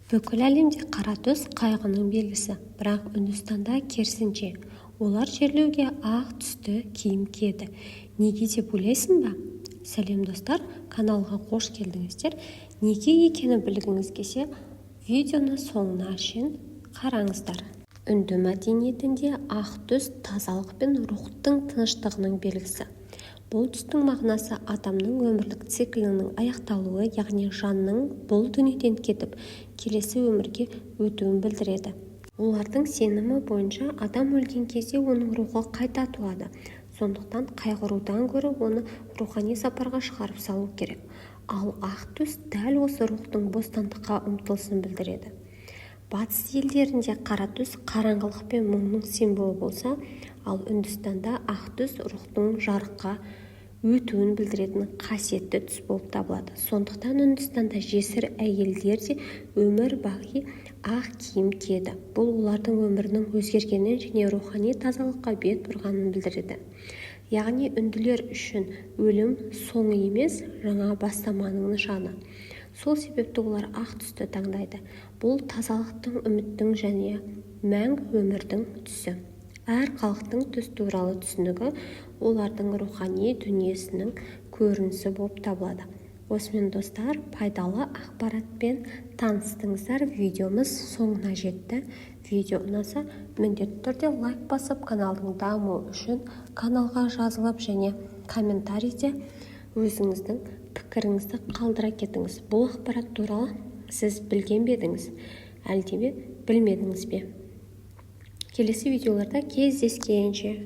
Бүкіл әлемде қара түс қайғының белгісі. Бірақ Үндістанда керісінше, олар жерлеуге ақ түсті киім киеді. Неге деп ойлайсың ба? Сәлем, достар! Каналға қош келдіңіздер! Неге екенін білгіңіз келсе, видеоны соңына шейін қараңыздар. Үнді мәдениетінде ақ түс тазалық пен рухтың тыныштығының белгісі. Бұл түстің мағынасы адамның өмірлік циклінің аяқталуы, яғни жанның бұл дүниеден кетіп, келесі өмірге өтуін білдіреді. Олардың сенімі бойынша, адам өлген кезде оның рухы қайта туады. Сондықтан қайғырудан гөрі оны рухани сапарға шығарып салу керек. Ал ақ түс дәл осы рухтың бостандыққа ұмтылысын білдіреді. Батыс елдерінде қара түс қараңғылық пен мұңның символы болса, ал Үндістанда ақ түс рухтың жарыққа өтуін білдіретін қасиетті түс болып табылады. Сондықтан Үндістанда жесір әйелдер де өмір бақи ақ киім киеді. Бұл олардың өмірінің өзгергенін және рухани тазалыққа бет бұрғанын білдіреді. Яғни үнділер үшін өлім соңы емес, жаңа бастаманың нышаны. Сол себепті олар ақ түсті таңдайды. Бұл тазалықтың, үміттің және мәңгі өмірдің түсі. Әр халықтың түс туралы түсінігі олардың рухани дүниесінің көрінісі болып табылады. Осымен, достар, пайдалы ақпаратпен таныстыңыздар. Видеомыз соңына жетті. Видео ұнаса, міндетті түрде лайк басып, каналдың дамуы үшін каналға жазылып және комментарийде өзіңіздің пікіріңізді қалдыра кетіңіз. Бұл ақпарат туралы сіз білген бе едіңіз, әлде білмедіңіз бе? Келесі видеоларда кездескенше!